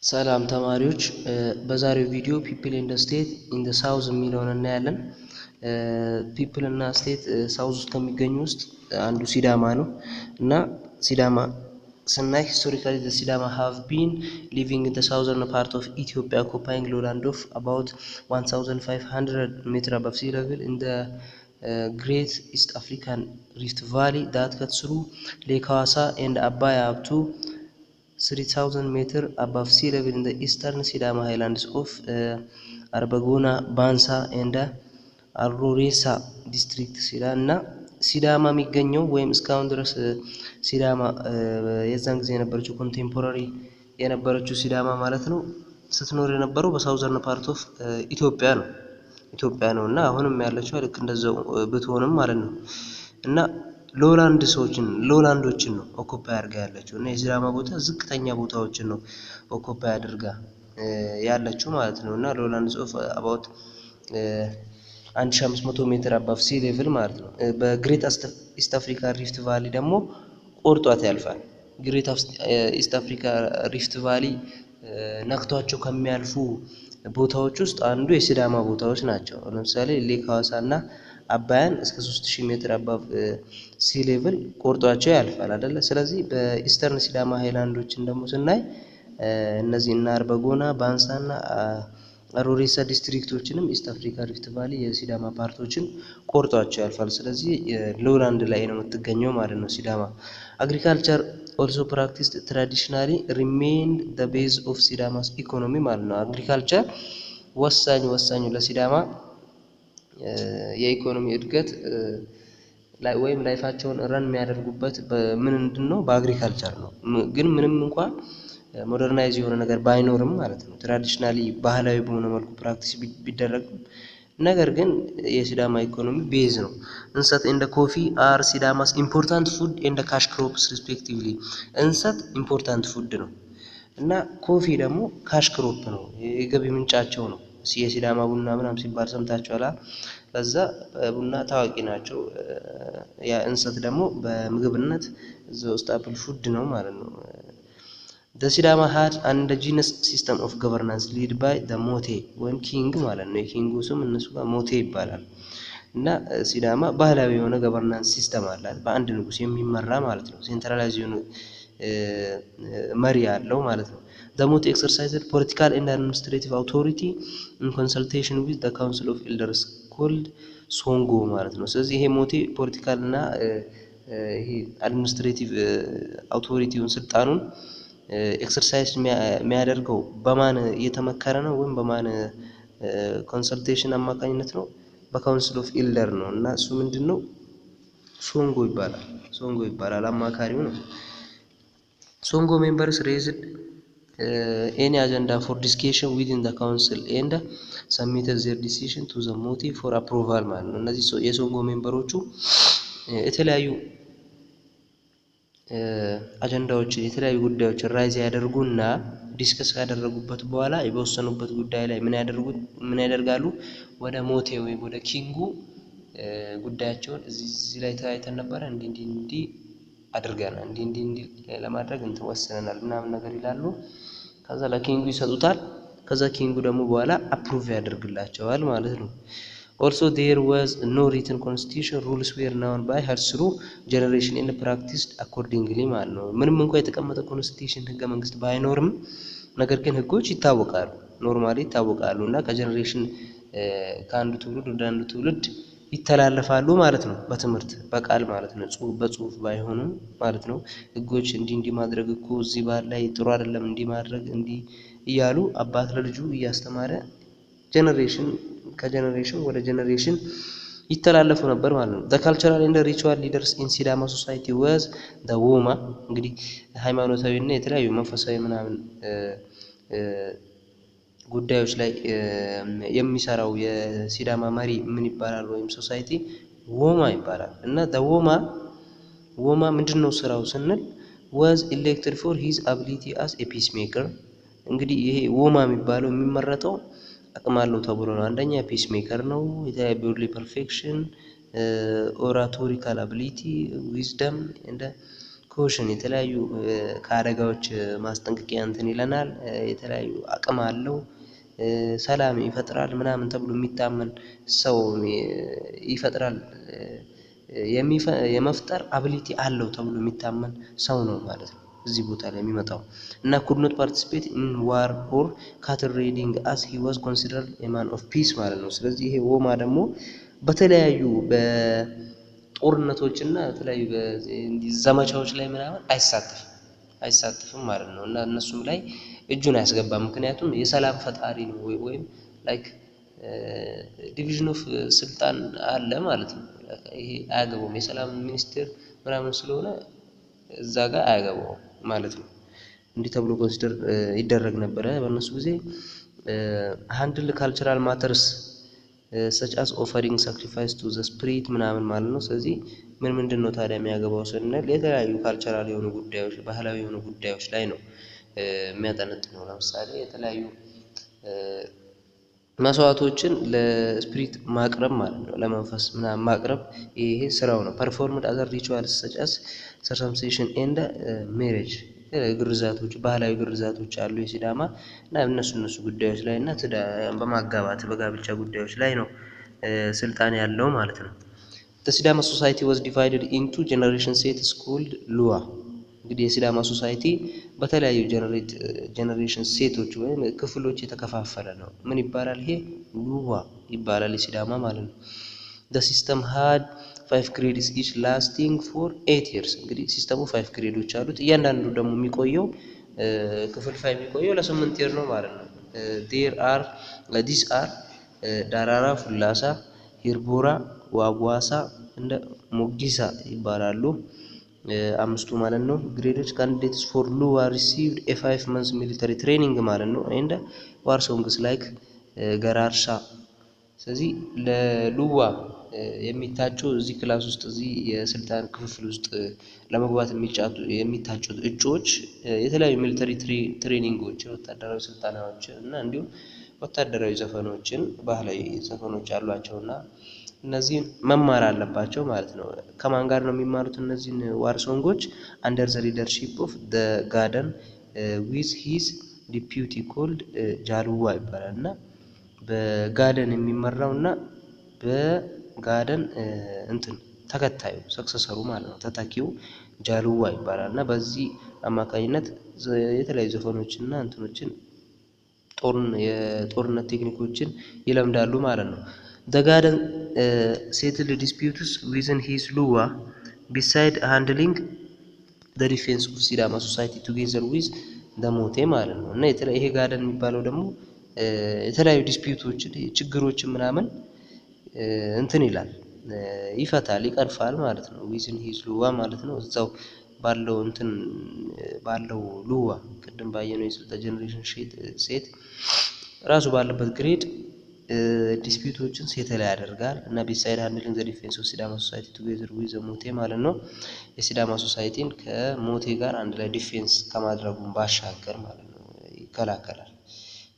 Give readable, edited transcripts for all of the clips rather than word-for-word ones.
ሰላም ተማሪዎች፣ በዛሬው ቪዲዮ people and state in the south የሚለውን እናያለን። People እና state south ውስጥ ከሚገኙ ውስጥ አንዱ ሲዳማ ነው። እና ሲዳማ ስናይ historically the Sidama have been living in the southern part of Ethiopia, occupying lowland of about 1500 meter above sea level in the Great East African Rift Valley that cuts through Lake Hawassa and Abaya up to 3000 meter above sea level in the eastern Sidama highlands of Arbegona, Bansa and Aroresa districts ይላል። እና ሲዳማ የሚገኘው ወይም እስካሁን ድረስ ሲዳማ የዛን ጊዜ የነበረችው፣ contemporary የነበረችው ሲዳማ ማለት ነው፣ ስትኖር የነበረው በ southern part of ኢትዮጵያ ነው እና አሁንም ያለችው ልክ እንደዛው ብትሆንም ማለት ነው። እና lowland ሰዎችን lowland ኦችን ነው occupy አድርጋ ያለችው። እና የሲዳማ ቦታ ዝቅተኛ ቦታዎችን ነው occupy አድርጋ ያለችው ማለት ነው። እና lowland of about 1500 ሜትር above sea level ማለት ነው። በ Great East Africa Rift Valley ደግሞ ቆርጧት ያልፋል። Great East Africa Rift Valley ነክቷቸው ከሚያልፉ ቦታዎች ውስጥ አንዱ የሲዳማ ቦታዎች ናቸው። ለምሳሌ Lake ሐዋሳ እና አባያን እስከ 3000 ሜትር above sea level ቆርጧቸው ያልፋል አይደለ? ስለዚህ በ eastern ሲዳማ ሃይላንዶችን ደግሞ ስናይ እነዚህ እና አርበጎና፣ ባንሳ እና አሮሬሳ district ኦችንም East Africa Rift Valley የሲዳማ part ኦችን ቆርጧቸው ያልፋል። ስለዚህ lowland ላይ ነው የምትገኘው ማለት ነው ሲዳማ። Agriculture also practiced traditionally remained the base of Sidama's economy ማለት ነው። Agriculture ወሳኝ ወሳኙ ለሲዳማ የኢኮኖሚ እድገት ወይም life ኣቸውን run የሚያደርጉበት ምንድን ነው? በ agriculture ነው። ግን ምንም እንኳን modernize የሆነ ነገር ባይኖርም ማለት ነው፣ traditionally ባህላዊ በሆነ መልኩ practice ቢደረግም ነገር ግን የሲዳማ ኢኮኖሚ base ነው። እንሰት and coffee are Sidama's important food and cash crops respectively። እንሰት important food ነው እና coffee ደግሞ cash crop ነው፣ የገቢ ምንጫቸው ነው። የሲዳማ ቡና ምናምን ሲባል ሰምታችኋል። ለዛ ቡና ታዋቂ ናቸው። ያ እንሰት ደግሞ በምግብነት staple food ነው ማለት ነው። The Sidama had an indigenous system of governance led by the ሞቴ ወይም king ማለት ነው። የ king ኡ ስም እነሱ ጋር ሞቴ ይባላል። እና ሲዳማ ባህላዊ የሆነ governance system አላት፣ በአንድ ንጉስ የሚመራ ማለት ነው። Centralize የሆነ መሪ ያለው ማለት ነው። The ሞቴ exercised political and administrative authority in consultation with the council of elders called ሶንጎ ማለት ነው። ስለዚህ ይሄ ሞቴ political እና ይሄ administrative authority ውን፣ ስልጣኑን exercise የሚያደርገው በማን እየተመከረ ነው ወይም በማን consultation አማካኝነት ነው? በ council of elder ነው። እና እሱ ምንድን ነው? ሶንጎ ይባላል። ሶንጎ ይባላል፣ አማካሪው ነው። ሶንጎ members raised any agenda for discussion within the council and submitted their decision to the ሞቴ for approval ማለት ነው። እነዚህ የሶንጎ member ኦቹ የተለያዩ አጀንዳዎችን፣ የተለያዩ ጉዳዮችን raise ያደርጉና discuss ካደረጉበት በኋላ በወሰኑበት ጉዳይ ላይ ምን ያደርጋሉ? ወደ ሞቴ ወይም ወደ king ኡ ጉዳያቸውን እዚህ እዚህ ላይ ተወያይተን ነበረ፣ እንዲህ እንዲህ እንዲህ አድርገናል፣ እንዲህ እንዲህ እንዲህ ለማድረግ እንትን ወስነናል ምናምን ነገር ይላሉ። ከዛ ለ king ኡ ይሰጡታል። ከዛ king ኡ ደግሞ በኋላ approve ያደርግላቸዋል ማለት ነው። Also, there was no written constitution. Rules were known by heart through generation and practiced accordingly ማለት ነው። ምንም እንኳ የተቀመጠ constitution፣ ህገ መንግስት ባይኖርም ነገር ግን ህጎች ይታወቃሉ፣ normally ይታወቃሉ እና ከ generation ከአንዱ ትውልድ ወደ አንዱ ትውልድ ይተላለፋሉ ማለት ነው። በትምህርት በቃል ማለት ነው፣ በጽሁፍ ባይሆንም ማለት ነው። ህጎች እንዲህ እንዲህ ማድረግ እኮ እዚህ ባህል ላይ ጥሩ አይደለም፣ እንዲህ ማድረግ እንዲህ እያሉ አባት ለልጁ እያስተማረ generation ከ generation ወደ generation ይተላለፉ ነበር ማለት ነው። The cultural and ritual leaders in Sidama society was the ወማ። እንግዲህ ሃይማኖታዊ እና የተለያዩ መንፈሳዊ ምናምን ጉዳዮች ላይ የሚሰራው የሲዳማ መሪ ምን ይባላል? ወይም society ወማ ይባላል። እና the ወማ፣ ወማ ምንድን ነው ስራው ስንል was elected for his ability as a peacemaker። እንግዲህ ይሄ ወማ የሚባለው የሚመረጠው አቅም አለው ተብሎ ነው። አንደኛ peace maker ነው። የተለያዩ bodily perfection፣ oratorical ability፣ wisdom and Caution የተለያዩ ከአደጋዎች ማስጠንቀቂያ እንትን ይለናል። የተለያዩ አቅም አለው፣ ሰላም ይፈጥራል ምናምን ተብሎ የሚታመን ሰው ይፈጥራል፣ የመፍጠር ability አለው ተብሎ የሚታመን ሰው ነው ማለት ነው እዚህ ቦታ ላይ የሚመጣው። እና could not participate in war or cattle raiding as he was considered a man of peace ማለት ነው። ስለዚህ ይሄ ወማ ደግሞ በተለያዩ በጦርነቶች እና በተለያዩ ዘመቻዎች ላይ ምናምን አይሳተፍም ማለት ነው። እና እነሱም ላይ እጁን አያስገባም። ምክንያቱም የሰላም ፈጣሪ ነው ወይም like division of ስልጣን አለ ማለት ነው። ይሄ አያገባውም፣ የሰላም ሚኒስቴር ምናምን ስለሆነ እዛ ጋር አያገባውም ማለት ነው። እንዲህ ተብሎ consider ይደረግ ነበረ በእነሱ ጊዜ። Handle cultural matters such as offering sacrifice to the spirit ምናምን ማለት ነው። ስለዚህ ምን ምንድን ነው ታዲያ የሚያገባው ስንል የተለያዩ cultural የሆኑ ጉዳዮች፣ ባህላዊ የሆኑ ጉዳዮች ላይ ነው የሚያጠነጥነው። ለምሳሌ የተለያዩ መስዋዕቶችን ለ spirit ማቅረብ ማለት ነው፣ ለመንፈስ ምናምን ማቅረብ ይሄ ስራው ነው። Performed other rituals such as circumcision and marriage፣ ግርዛቶች፣ ባህላዊ ግርዛቶች አሉ የሲዳማ፣ እና እነሱ ጉዳዮች ላይ እና በማጋባት በጋብቻ ጉዳዮች ላይ ነው ስልጣን ያለው ማለት ነው። The Sidama society was divided into generation sets called ሉዋ። እንግዲህ የሲዳማ society በተለያዩ generation set ኦች ወይም ክፍሎች የተከፋፈለ ነው። ምን ይባላል? ይሄ ሉዋ ይባላል የሲዳማ ማለት ነው። The system had five grades, each lasting for 8 years። እንግዲህ system ኡ five grade ኦች አሉት። እያንዳንዱ ደግሞ የሚቆየው ክፍልፋይ የሚቆየው ለ8 year ነው ማለት ነው። There are these are ዳራራ፣ ፉላሳ፣ ሂርቦራ፣ ዋጓሳ እንደ ሞጊሳ ይባላሉ። አምስቱ ማለት ነው grade ኦች። Candidates for ሉዋ received a 5 months military training ማለት ነው and war songs like ገራርሳ። ስለዚህ ለሉዋ የሚታጩ፣ እዚህ class ውስጥ፣ እዚህ የስልጣን ክፍፍል ውስጥ ለመግባት የሚታጩት እጩዎች የተለያዩ military training ኦችን፣ ወታደራዊ ስልጠናዎችን እና እንዲሁም ወታደራዊ ዘፈኖችን፣ ባህላዊ ዘፈኖች አሏቸው እና እነዚህን መማር አለባቸው ማለት ነው። ከማን ጋር ነው የሚማሩት እነዚህን war song ኦች? Under the leadership of the ጋደን with his deputy called ጃልዋ ይባላል። እና በጋደን የሚመራው እና በጋደን እንትን ተከታዩ successor ኡ ማለት ነው፣ ተተኪው ጃልዋ ይባላል። እና በዚህ አማካኝነት የተለያዩ ዘፈኖችን እና እንትኖችን የጦርነት ቴክኒኮችን ይለምዳሉ ማለት ነው። The ጋደን settle disputes within his ሉዋ beside handling the defense of ሲዳማ society together with the ሞቴ ማለት ነው። እና ይሄ ጋደን የሚባለው ደግሞ የተለያዩ dispute ኦችን፣ ችግሮችን ምናምን እንትን ይላል፣ ይፈታል፣ ይቀርፋል ማለት ነው። Within his ሉዋ ማለት ነው። እዛው ባለው እንትን ባለው ሉዋ፣ ቅድም ባየነው የስልጣን generation set ራሱ ባለበት grade dispute ኦችን settle ያደርጋል። እና beside handling the defense of ሲዳማ society together with ሞቴ ማለት ነው። የሲዳማ society ን ከሞቴ ጋር አንድ ላይ defense ከማድረጉም ባሻገር ማለት ነው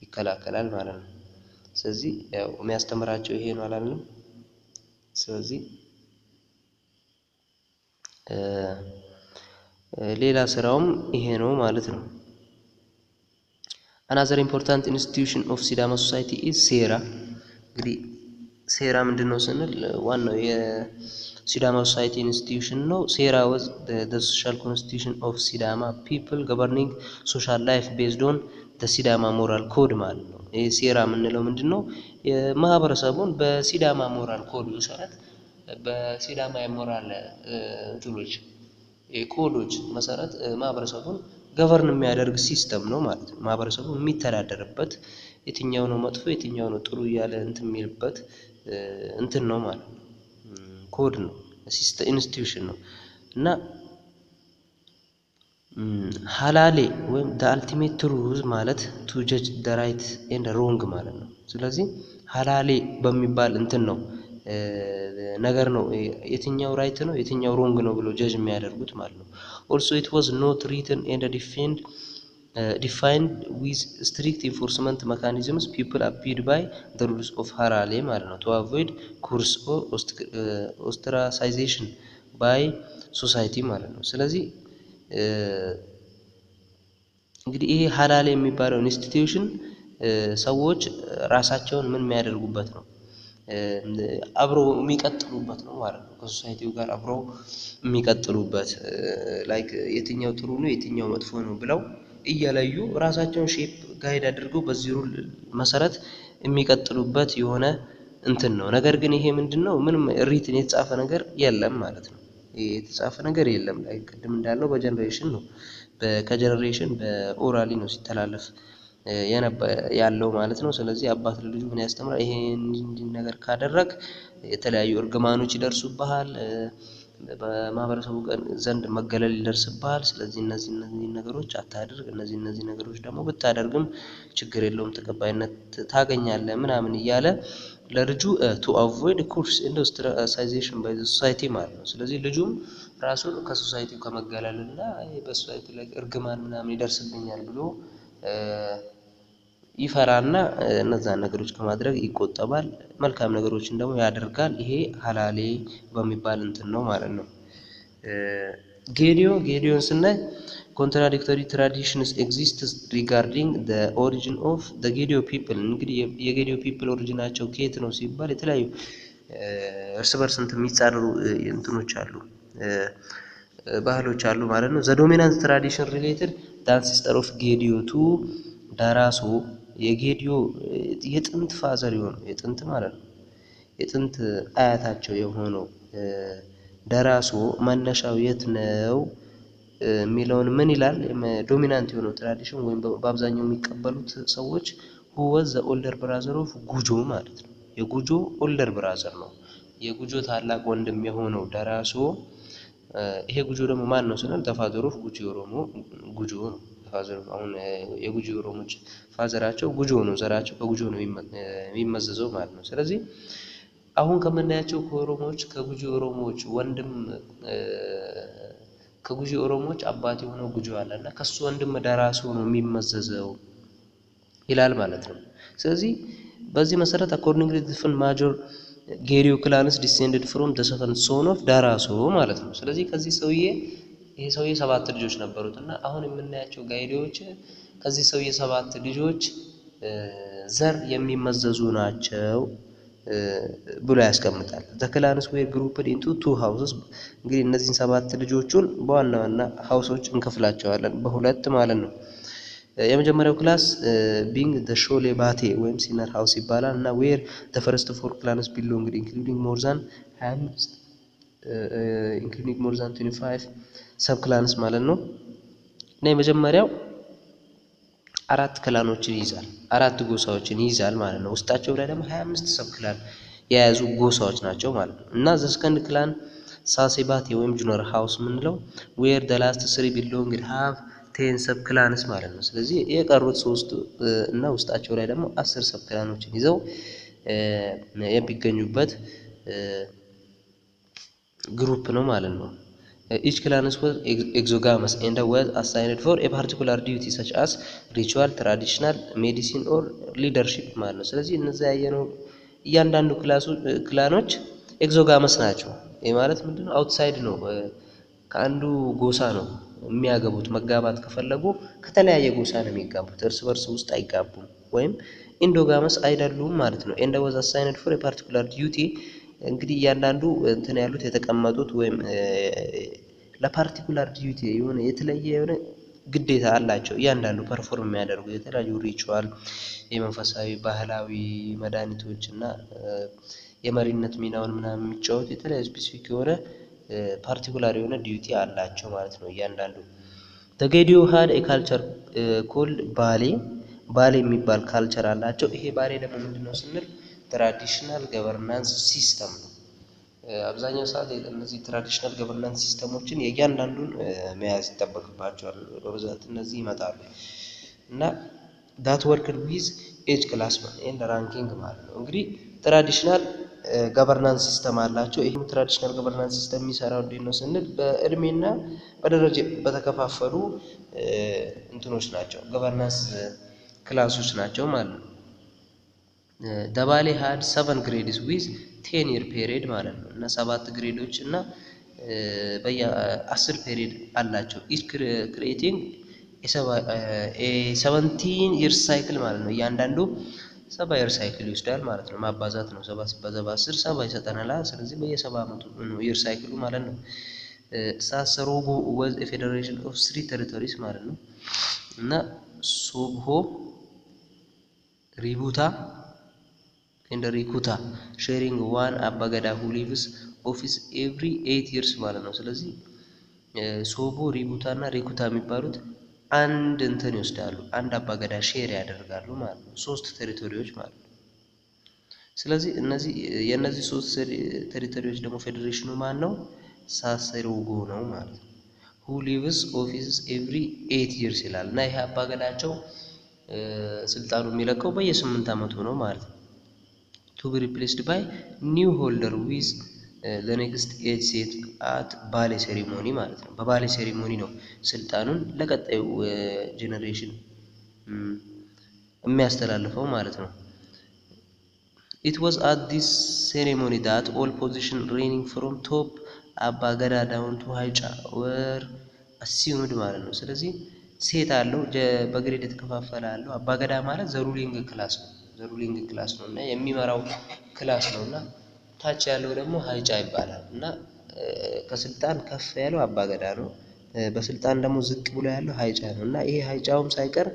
ይከላከላል ማለት ነው። ስለዚህ ያው የሚያስተምራቸው ይሄ ነው አላልንም። ስለዚህ ሌላ ስራውም ይሄ ነው ማለት ነው። Another important institution of ሲዳማ society is ሴራ። እንግዲህ ሴራ ምንድን ነው ስንል ዋናው የሲዳማ society institution ነው። ሴራ was the social constitution of ሲዳማ people, governing social life based on the ሲዳማ moral code ማለት ነው። ይህ ሴራ የምንለው ምንድን ነው? የማህበረሰቡን በሲዳማ moral code መሰረት፣ በሲዳማ የሞራል እንትኖች ኮዶች መሰረት ማህበረሰቡን govern የሚያደርግ system ነው ማለት ነው። ማህበረሰቡ የሚተዳደርበት፣ የትኛው ነው መጥፎ የትኛው ነው ጥሩ እያለ እንትን የሚልበት እንትን ነው ማለት ነው። ኮድ ነው፣ institution ነው። እና ሀላሌ ወይም the ultimate truth ማለት to judge the right and wrong ማለት ነው። ስለዚህ ሀላሌ በሚባል እንትን ነው ነገር ነው የትኛው right ነው የትኛው wrong ነው ብሎ judge የሚያደርጉት ማለት ነው። Also, it was not written and defined with strict enforcement mechanisms. People abide by the rules of ሀላሌ ማለት ነው to avoid curse or ostracization by society ማለት ነው። ስለዚህ እንግዲህ ይሄ ሀላሌ የሚባለው institution ሰዎች ራሳቸውን ምን የሚያደርጉበት ነው፣ አብረው የሚቀጥሉበት ነው ማለት ነው። ከ society ው ጋር አብረው የሚቀጥሉበት፣ like የትኛው ጥሩ ነው፣ የትኛው መጥፎ ነው ብለው እየለዩ ራሳቸውን shape guide አድርገው በዚህ rule መሰረት የሚቀጥሉበት የሆነ እንትን ነው። ነገር ግን ይሄ ምንድን ነው? ምንም written የተጻፈ ነገር የለም ማለት ነው። የተጻፈ ነገር የለም። Like ቅድም እንዳልነው በ generation ነው፣ ከ generation በ orally ነው ሲተላለፍ ያለው ማለት ነው። ስለዚህ አባት ለልጁ ምን ያስተምራል? ይሄን ነገር ካደረግ የተለያዩ እርግማኖች ይደርሱብሃል፣ በማህበረሰቡ ዘንድ መገለል ይደርስብሃል። ስለዚህ እነዚህ ነገሮች አታድርግ፣ እነዚህ ነገሮች ደግሞ ብታደርግም ችግር የለውም፣ ተቀባይነት ታገኛለህ ምናምን እያለ ለልጁ to avoid curse and ostracization by society ማለት ነው። ስለዚህ ልጁም ራሱን ከ society ው ከመገለል እና በ society ላይ እርግማን ምናምን ይደርስብኛል ብሎ ይፈራና እነዛን ነገሮች ከማድረግ ይቆጠባል። መልካም ነገሮችን ደግሞ ያደርጋል። ይሄ ሀላሌ በሚባል እንትን ነው ማለት ነው። ጌዲዮ፣ ጌዲዮን ስናይ contradictory traditions exist regarding the origin of the Gedeo people። እንግዲህ የጌዲዮ people origin ኣቸው ከየት ነው ሲባል የተለያዩ እርስ በርስ እንትን የሚጻረሩ እንትኖች አሉ፣ ባህሎች አሉ ማለት ነው። The dominant tradition related the ancestor of Gedeo to ዳራሶ፣ የጌዲዮ የጥንት father የሆነው፣ የጥንት ማለት ነው፣ የጥንት አያታቸው የሆነው ደራሶ መነሻው የት ነው የሚለውን ምን ይላል? Dominant የሆነው tradition ወይም በአብዛኛው የሚቀበሉት ሰዎች who was the older brother of ጉጆ ማለት ነው። የጉጆ older brother ነው። የጉጆ ታላቅ ወንድም የሆነው ደራሶ። ይሄ ጉጆ ደግሞ ማን ነው ስንል the father of ጉጂ ኦሮሞ ጉጆ ነው። Father አሁን የጉጂ ኦሮሞች father ኣቸው ጉጆ ነው። ዘራቸው ከጉጆ ነው የሚመዘዘው ማለት ነው። ስለዚህ አሁን ከምናያቸው ከኦሮሞዎች፣ ከጉጂ ኦሮሞዎች ወንድም፣ ከጉጂ ኦሮሞዎች አባት የሆነው ጉጆ አለ እና ከሱ ወንድም ደራሶ ነው የሚመዘዘው ይላል ማለት ነው። ስለዚህ በዚህ መሰረት accordingly different major Gedeo clans descended from the seventh son of ዳራሶ ማለት ነው። ስለዚህ ከዚህ ሰውዬ፣ ይሄ ሰውዬ ሰባት ልጆች ነበሩት እና አሁን የምናያቸው ጌዲዮዎች ከዚህ ሰውዬ ሰባት ልጆች ዘር የሚመዘዙ ናቸው ብሎ ያስቀምጣል። The clans were grouped into two houses። እንግዲህ እነዚህን ሰባት ልጆቹን በዋና ዋና house ኦች እንከፍላቸዋለን፣ በሁለት ማለት ነው። የመጀመሪያው class being the ሾሌ ባቴ ወይም senior house ይባላል እና where the first four clans belonged, including more than 25, including more than 25 sub clans ማለት ነው። እና የመጀመሪያው አራት clan ኦችን ይይዛል፣ አራት ጎሳዎችን ይይዛል ማለት ነው። ውስጣቸው ላይ ደግሞ 25 sub clan የያዙ ጎሳዎች ናቸው ማለት ነው። እና the second clan ሳሴባቴ ወይም junior house የምንለው where the last three belonged have 10 sub clans ማለት ነው። ስለዚህ የቀሩት ሶስት እና ውስጣቸው ላይ ደግሞ 10 sub clan ኦችን ይዘው የሚገኙበት group ነው ማለት ነው። Each clans was exogamous and was assigned for a particular duty such as ritual, traditional medicine or leadership ማለት ነው። ስለዚህ እነዚያ ያየነው እያንዳንዱ clan ኦች exogamous ናቸው። ይህ ማለት ምንድነው? Outside ነው፣ ከአንዱ ጎሳ ነው የሚያገቡት። መጋባት ከፈለጉ ከተለያየ ጎሳ ነው የሚጋቡት። እርስ በርስ ውስጥ አይጋቡም ወይም endogamous አይደሉም ማለት ነው። And was assigned for a particular duty። እንግዲህ እያንዳንዱ እንትን ያሉት የተቀመጡት ወይም ለ particular duty የሆነ የተለየ የሆነ ግዴታ አላቸው። እያንዳንዱ perform የሚያደርጉ የተለያዩ ritual፣ የመንፈሳዊ፣ ባህላዊ መድኃኒቶች እና የመሪነት ሚናውን ምናምን የሚጫወቱ የተለያዩ specific የሆነ particular የሆነ duty አላቸው ማለት ነው። እያንዳንዱ Gedeo had a culture called ባሌ። ባሌ የሚባል culture አላቸው። ይሄ ባሌ ደግሞ ምንድነው ስንል traditional governance system ነው። አብዛኛው ሰዓት እነዚህ traditional governance system ኦችን የእያንዳንዱን መያዝ ይጠበቅባቸዋል። በብዛት እነዚህ ይመጣሉ እና that worked with age class and ranking ማለት ነው። እንግዲህ traditional governance system አላቸው። ይህም traditional governance system የሚሰራው እንዴት ነው ስንል በእድሜና በደረጃ በተከፋፈሉ እንትኖች ናቸው፣ governance class ኦች ናቸው ማለት ነው። The ባሌ had seven grades with 10 year period ማለት ነው እና ሰባት grade ኦች እና በየ10 period አላቸው። Each creating 70 years cycle ማለት ነው። እያንዳንዱ 70 year cycle ይወስዳል ማለት ነው። ማባዛት ነው። 70 ሲባዛ በ10 70 ይሰጠናል። ስለዚህ በየ70 ዓመቱ ነው year cycle ኡ ማለት ነው። ሳሰሮጎ was federation of three territories ማለት ነው እና ሶብሆ፣ ሪቡታ and ሪኩታ sharing one አባገዳ who leaves office every 8 years ማለት ነው። ስለዚህ ሶቦ፣ ሪቡታ እና ሪኩታ የሚባሉት አንድ እንትን ይወስዳሉ፣ አንድ አባገዳ share ያደርጋሉ ማለት ነው። ሶስት territory ዎች ማለት ነው። ስለዚህ እነዚህ የእነዚህ ሶስት territory ዎች ደግሞ ፌዴሬሽኑ ማን ነው? ሳሰሮጎ ነው ማለት ነው። Who leaves office every 8 years ይላል እና ይሄ አባገዳቸው ስልጣኑ የሚለቀው በየ8 ዓመቱ ነው ማለት ነው። To be replaced by new holder with the next age set at ባሌ ceremony ማለት ነው። በባሌ ceremony ነው ስልጣኑን ለቀጣዩ generation የሚያስተላልፈው ማለት ነው። It was at this ceremony that all position ranging from top አባ ገዳ down to ሀይጫ were assumed ማለት ነው። ስለዚህ set አለው፣ በ grade የተከፋፈለ አለው። አባገዳ ማለት the ruling class ነው። The ruling class ነው እና የሚመራው class ነው እና ታች ያለው ደግሞ ሀይጫ ይባላል እና ከስልጣን ከፍ ያለው አባገዳ ነው። በስልጣን ደግሞ ዝቅ ብሎ ያለው ሀይጫ ነው እና ይሄ ሀይጫውም ሳይቀር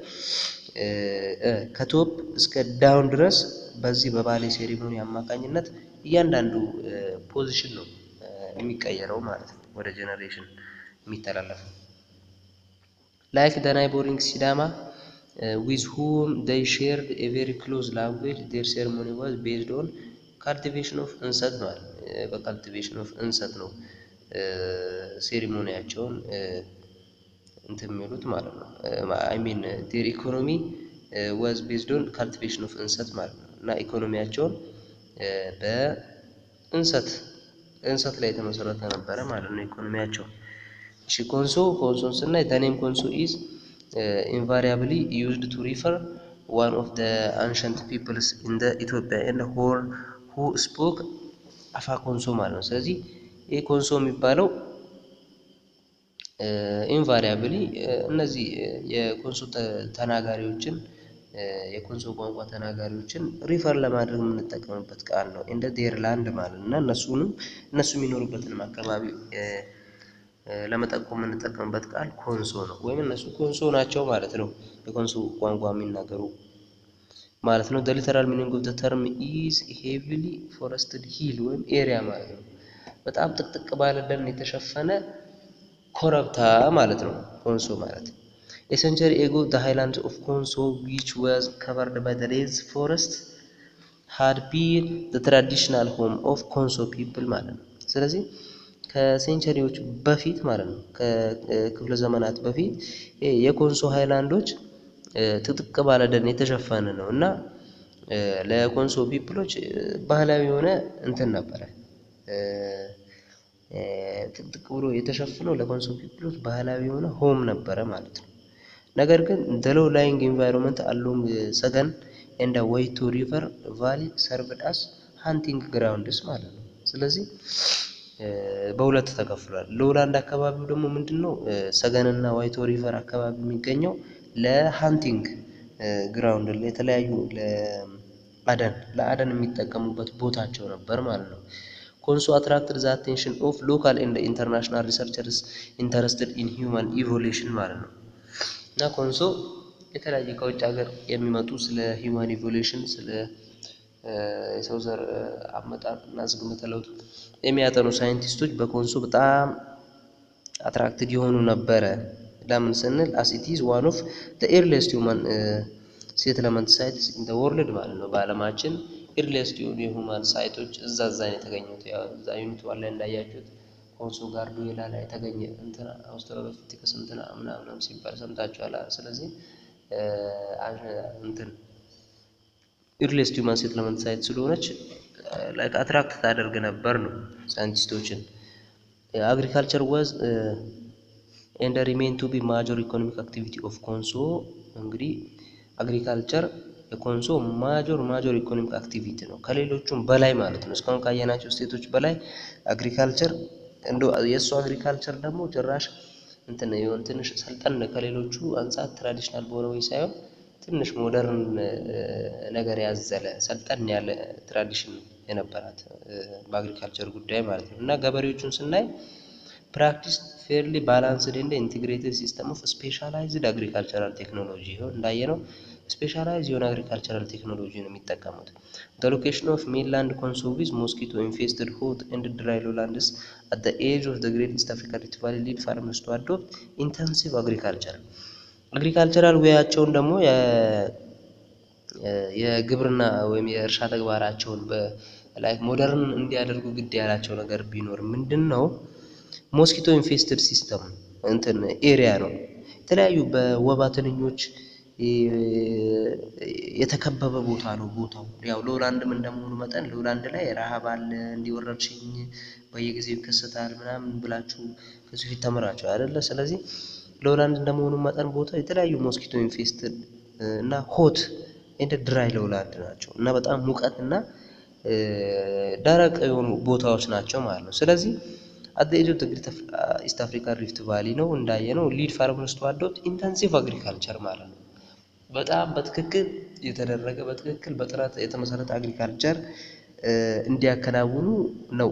ከ top እስከ down ድረስ በዚህ በባሌ ceremony አማካኝነት እያንዳንዱ position ነው የሚቀየረው ማለት ነው፣ ወደ generation የሚተላለፈው። Like the neighboring ሲዳማ, with whom they shared a very close language, their ceremony was based on cultivation of እንሰት ማለት ነው። በ cultivation of እንሰት ነው ceremony ያቸውን እንትን የሚሉት ማለት ነው። I mean, their economy was based on cultivation of እንሰት ማለት ነው እና ኢኮኖሚያቸውን በእንሰት እንሰት ላይ የተመሰረተ ነበረ ማለት ነው ኢኮኖሚያቸው። እሺ፣ ኮንሶ። ኮንሶን ስናይ the name ኮንሶ is invariably used to refer one of the ancient peoples in the Ethiopia and Horn who spoke አፋ ኮንሶ ማለት ነው። ስለዚህ ይህ ኮንሶ የሚባለው invariably እነዚህ የኮንሶ ተናጋሪዎችን፣ የኮንሶ ቋንቋ ተናጋሪዎችን refer ለማድረግ የምንጠቀምበት ቃል ነው። And their land ማለት እና እነሱንም እነሱ የሚኖሩበትንም አካባቢ ለመጠቆም የምንጠቀምበት ቃል ኮንሶ ነው። ወይም እነሱ ኮንሶ ናቸው ማለት ነው። የኮንሶ ቋንቋ የሚናገሩ ማለት ነው። The literal meaning of the term is heavily forested hill ወይም area ማለት ነው። በጣም ጥቅጥቅ ባለ ደን የተሸፈነ ኮረብታ ማለት ነው ኮንሶ ማለት። A century ago, the highlands of Konso, which was covered by the dense forest, had been the traditional home of Konso people ማለት ነው። ስለዚህ ከ century ዎች በፊት ማለት ነው፣ ከክፍለ ዘመናት በፊት የኮንሶ ሃይላንዶች ጥቅጥቅ ባለ ደን የተሸፈነ ነው እና ለኮንሶ people ኦች ባህላዊ የሆነ እንትን ነበረ። ጥቅጥቅ ብሎ የተሸፈነው ለኮንሶ people ኦች ባህላዊ የሆነ home ነበረ ማለት ነው። ነገር ግን the low lying environment along ሰገን and ወይቶ river valley served as hunting grounds ማለት ነው። ስለዚህ በሁለት ተከፍሏል። Lowland አካባቢው ደግሞ ምንድን ነው? ሰገንና ዋይቶ river አካባቢ የሚገኘው ለ hunting ground፣ የተለያዩ ለአደን የሚጠቀሙበት ቦታቸው ነበር ማለት ነው። ኮንሶ attracted the attention of local and international researchers interested in human evolution ማለት ነው። እና ኮንሶ የተለያየ ከውጭ ሀገር የሚመጡ ስለ human evolution፣ ስለ የሰው ዘር አመጣጥ እና ዝግመተ ለውጥ የሚያጠኑ ሳይንቲስቶች በኮንሶ በጣም attracted የሆኑ ነበረ። ለምን ስንል as it is one of the earliest human settlement sites in the world ማለት ነው። በዓለማችን earliest የሆኑ የ human site ኦች እዛ ነው የተገኙት። ያው እዛ unit one ላይ እንዳያችሁት ኮንሶ ጋርዱላ ላይ የተገኘ እንትና Australopithecus እንትና ምናምናም ሲባል ሰምታችኋል። ስለዚህ እንትን earliest human settlement site ስለሆነች like attract ታደርግ ነበር ነው ሳይንቲስቶችን። Agriculture was and remain to be major economic activity of ኮንሶ። እንግዲህ agriculture የኮንሶ major economic activity ነው፣ ከሌሎቹም በላይ ማለት ነው። እስካሁን ካየናቸው state ኦች በላይ agriculture እንደ የእሱ agriculture ደግሞ ጭራሽ እንትን የሆነ ትንሽ ሰልጠን ከሌሎቹ አንጻር traditional በሆነ ወይ ሳይሆን ትንሽ modern ነገር ያዘለ ሰልጠን ያለ tradition የነበራት በ agriculture ጉዳይ ማለት ነው። እና ገበሬዎቹን ስናይ practice fairly balanced and integrated system of specialized agricultural technology። ይኸው እንዳየነው specialize የሆነ agricultural technology ነው የሚጠቀሙት። The location of mainland Konso with mosquito infested hot and dry lowlands at the edge of the Great East Africa Rift Valley lead farmers to adopt intensive agriculture. Agricultural way ያቸውን ደግሞ የግብርና ወይም የእርሻ ተግባራቸውን በ like modern እንዲያደርጉ ግድ ያላቸው ነገር ቢኖር ምንድን ነው? Mosquito infested system እንትን area ነው። የተለያዩ በወባ ትንኞች የተከበበ ቦታ ነው ቦታው። ያው lowland ም እንደመሆኑ መጠን lowland ላይ ረሃብ አለ፣ እንዲህ ወረርሽኝ በየጊዜው ይከሰታል ምናምን ብላችሁ ከዚህ በፊት ተምራችሁ አይደለ? ስለዚህ lowland እንደመሆኑ መጠን ቦታው የተለያዩ mosquito infested እና hot and dry lowland ናቸው እና በጣም ሙቀት እና ደረቅ የሆኑ ቦታዎች ናቸው ማለት ነው። ስለዚህ at the edge of the Great East Africa Rift Valley ነው እንዳየነው lead farmers to adopt intensive agriculture ማለት ነው። በጣም በትክክል የተደረገ፣ በትክክል በጥናት የተመሰረተ agriculture እንዲያከናውኑ ነው።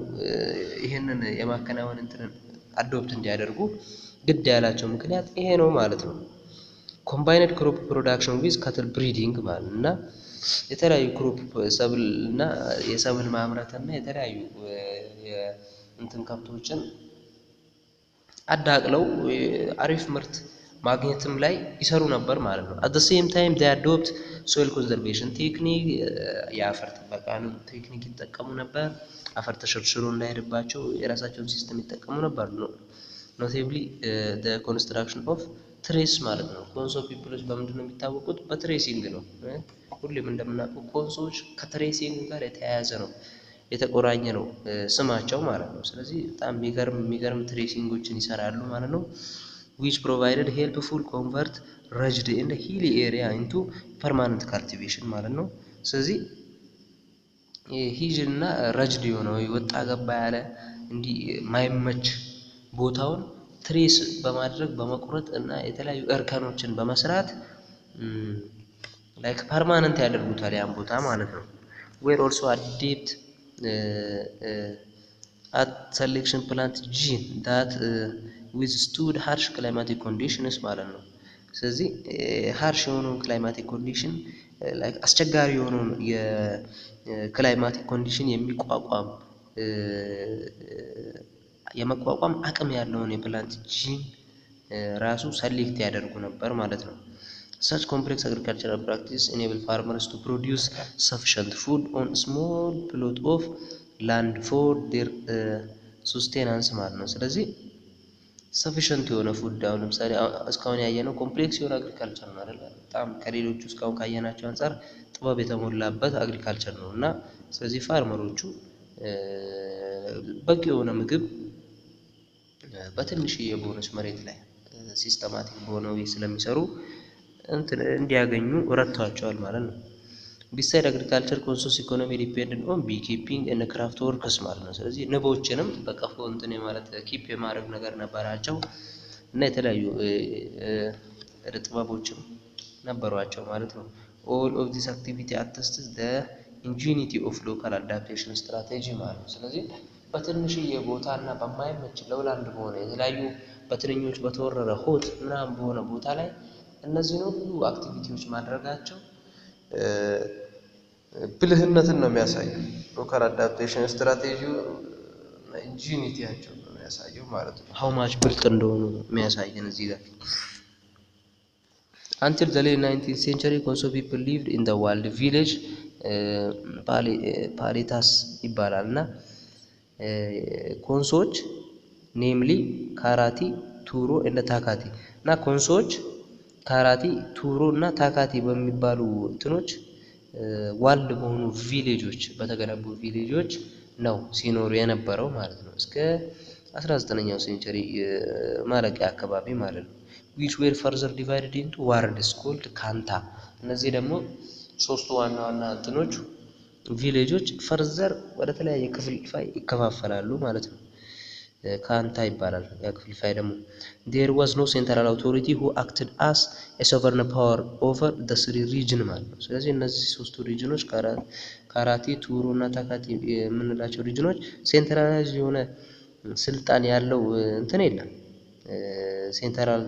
ይህንን የማከናወን እንትንን adopt እንዲያደርጉ ግድ ያላቸው ምክንያት ይሄ ነው ማለት ነው። Combined crop production with cattle breeding ማለት እና የተለያዩ crop ሰብል እና የሰብል ማምረት እና የተለያዩ እንትን ከብቶችን አዳቅለው አሪፍ ምርት ማግኘትም ላይ ይሰሩ ነበር ማለት ነው። At same time they adopt soil conservation technique፣ የአፈር ጥበቃን technique ይጠቀሙ ነበር። አፈር ተሸርሽሮ እንዳይሄድባቸው የራሳቸውን system ይጠቀሙ ነበር። Notably construction of terrace ማለት ነው። ኮንሶ people ኦች በምንድን ነው የሚታወቁት? በ terracing ነው። ሁሌም እንደምናውቀው ኮንሶዎች ከ terracing ጋር የተያያዘ ነው፣ የተቆራኘ ነው ስማቸው ማለት ነው። ስለዚህ በጣም የሚገርም የሚገርም terracing ኦችን ይሰራሉ ማለት ነው። Which provided helpful convert rugged and hilly area into permanent cultivation ማለት ነው። ስለዚህ hilly እና rugged የሆነ ወጣ ገባ ያለ እንዲህ ማይመች ቦታውን terrace በማድረግ፣ በመቁረጥ እና የተለያዩ እርከኖችን በመስራት like permanent ያደርጉታል ያን ቦታ ማለት ነው። Were also adept at selection plant gene that withstood harsh climatic conditions ማለት ነው። ስለዚህ harsh የሆነውን climatic condition፣ አስቸጋሪ የሆነውን የ climatic condition የሚቋቋም፣ የመቋቋም አቅም ያለውን የ plant gene ራሱ select ያደርጉ ነበር ማለት ነው። Such complex agricultural practice enable farmers to produce sufficient food on small plot of land for their sustenance ማለት ነው። ስለዚህ sufficient የሆነ food፣ አሁን ለምሳሌ እስካሁን ያየነው complex የሆነ agriculture ነው አይደለ? በጣም ከሌሎቹ እስካሁን ካየናቸው አንጻር ጥበብ የተሞላበት agriculture ነው እና ስለዚህ farmer ኦቹ በቂ የሆነ ምግብ በትንሽዬ በሆነች መሬት ላይ systematic በሆነ way ስለሚሰሩ እንትን እንዲያገኙ ረድቷቸዋል ማለት ነው። Beside agriculture, Konso's economy depend on beekeeping and craft works ማለት ነው። ስለዚህ ንቦችንም በቀፎ እንትን የማለት፣ keep የማድረግ ነገር ነበራቸው እና የተለያዩ እደ ጥበቦችም ነበሯቸው ማለት ነው። All of this activity attests the ingenuity of local adaptation strategy ማለት ነው። ስለዚህ በትንሽዬ ቦታ እና በማይመች lowland በሆነ፣ የተለያዩ በትንኞች በተወረረ hot ምናምን በሆነ ቦታ ላይ እነዚህን ሁሉ activity ዎች ማድረጋቸው ብልህነትን ነው የሚያሳየው። Local adaptation strategy ingenuity ያቸው ነው የሚያሳየው ማለት ነው። How much ብልጥ እንደሆኑ የሚያሳየን እዚህ ጋር። Until the late 19th century, Konso people lived in the walled village፣ ፓሌታስ ይባላል። እና ኮንሶዎች namely ካራቲ፣ ቱሮ እና ታካቲ እና ኮንሶዎች ካራቲ፣ ቱሮ እና ታካቲ በሚባሉ እንትኖች walled በሆኑ village ኦች፣ በተገነቡ village ኦች ነው ሲኖሩ የነበረው ማለት ነው። እስከ 19ኛው century ማለቂያ አካባቢ ማለት ነው። Which were further divided into wards called ካንታ። እነዚህ ደግሞ ሶስቱ ዋና ዋና እንትኖች village ኦች further ወደ ተለያየ ክፍልፋይ ይከፋፈላሉ ማለት ነው። ካንታ ይባላል። ያ ክፍልፋይ ደግሞ there was no central authority who acted as a sovereign power over the three region ማለት ነው። ስለዚህ እነዚህ ሶስቱ region ኦች ካራቲ፣ ቱሮ እና ታካቲ የምንላቸው region ኦች centralize የሆነ ስልጣን ያለው እንትን የለም፣ central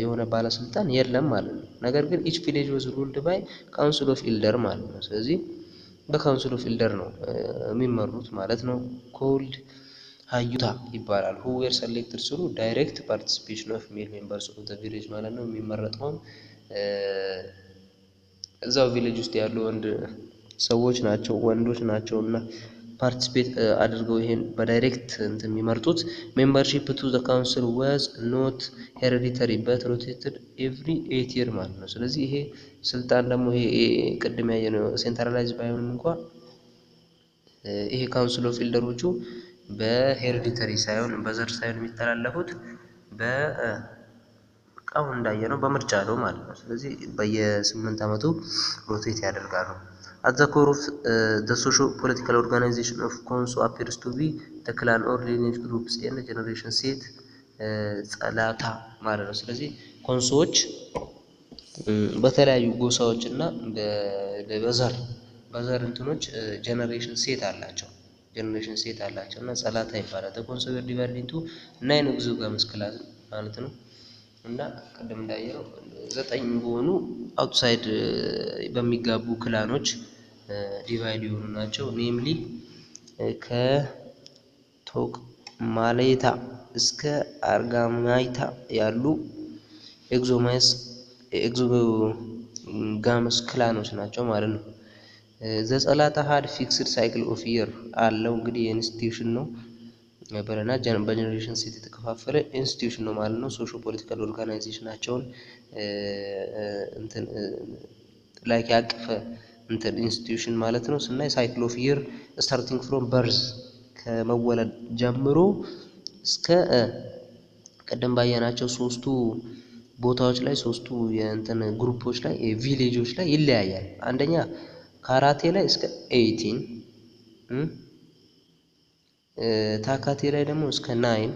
የሆነ ባለስልጣን የለም ማለት ነው። ነገር ግን each village was ruled by council of elder ማለት ነው። ስለዚህ በ council of elder ነው የሚመሩት ማለት ነው። Called ሀዩታ ይባላል። Who were selected through direct participation of male members of the village ማለት ነው። የሚመረጠውም እዛው village ውስጥ ያሉ ወንድ ሰዎች ናቸው፣ ወንዶች ናቸው እና participate አድርገው ይሄን በ direct እንትን የሚመርጡት። Membership to the council was not hereditary but rotated every 8 year ማለት ነው። ስለዚህ ይሄ ስልጣን ደግሞ ይሄ ቅድም ያየነው centralize ባይሆንም እንኳ ይሄ council of elder ኦቹ በ hereditary ሳይሆን፣ በዘር ሳይሆን የሚተላለፉት በቃሁን እንዳየነው በምርጫ ነው ማለት ነው። ስለዚህ በየ8 ዓመቱ rotate ያደርጋሉ። At the core of the socio political organization of Konso appears to be the clan or lineage groups and generation set ጸላታ ማለት ነው። ስለዚህ ኮንሶዎች በተለያዩ ጎሳዎች እና በዘር እንትኖች generation set አላቸው እና ጸላታ ይባላል። ኮንሶ were divided into nine exogamous clan ማለት ነው። እና ቅድም እንዳየነው ዘጠኝ በሆኑ outside በሚጋቡ clan ኦች divide የሆኑ ናቸው። Namely ከቶቅ ማሌታ እስከ አርጋማይታ ያሉ exogamous clan ኦች ናቸው ማለት ነው። The ጸላታ had fixed cycle of year አለው። እንግዲህ የ institution ነው በለና በ generation set የተከፋፈለ institution ነው ማለት ነው። Socio political organization ኣቸውን እንትን like ያቀፈ እንትን institution ማለት ነው። ስናይ cycle of year starting from birth ከመወለድ ጀምሮ እስከ ቅድም ባየናቸው ሶስቱ ቦታዎች ላይ፣ ሶስቱ የእንትን group ኦች ላይ፣ village ኦች ላይ ይለያያል። አንደኛ ካራቴ ላይ እስከ 18፣ ታካቴ ላይ ደግሞ እስከ 9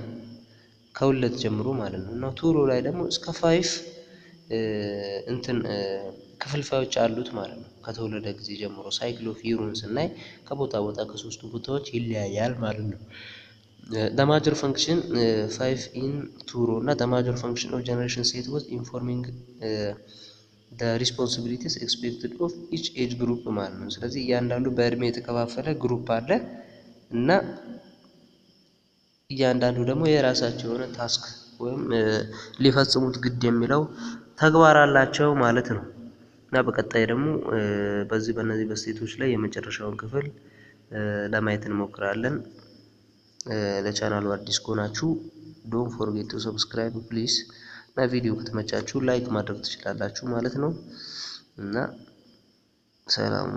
ከሁለት ጀምሮ ማለት ነው፣ እና ቱሮ ላይ ደግሞ እስከ 5 እንትን ክፍልፋዮች አሉት ማለት ነው። ከተወለደ ጊዜ ጀምሮ cycle of year ኡን ስናይ ከቦታ ቦታ ከሶስቱ ቦታዎች ይለያያል ማለት ነው። The major function 5 in ቱሮ እና the major function of generation set was informing the responsibilities expected of each age group ማለት ነው። ስለዚህ እያንዳንዱ በእድሜ የተከፋፈለ group አለ እና እያንዳንዱ ደግሞ የራሳቸው የሆነ task ወይም ሊፈጽሙት ግድ የሚለው ተግባር አላቸው ማለት ነው። እና በቀጣይ ደግሞ በዚህ በእነዚህ በ state ኦች ላይ የመጨረሻውን ክፍል ለማየት እንሞክራለን። ለቻናሉ አዲስ ከሆናችሁ don't forget to subscribe, please፣ እና ቪዲዮ ከተመቻችሁ like ማድረግ ትችላላችሁ ማለት ነው። እና ሰላም።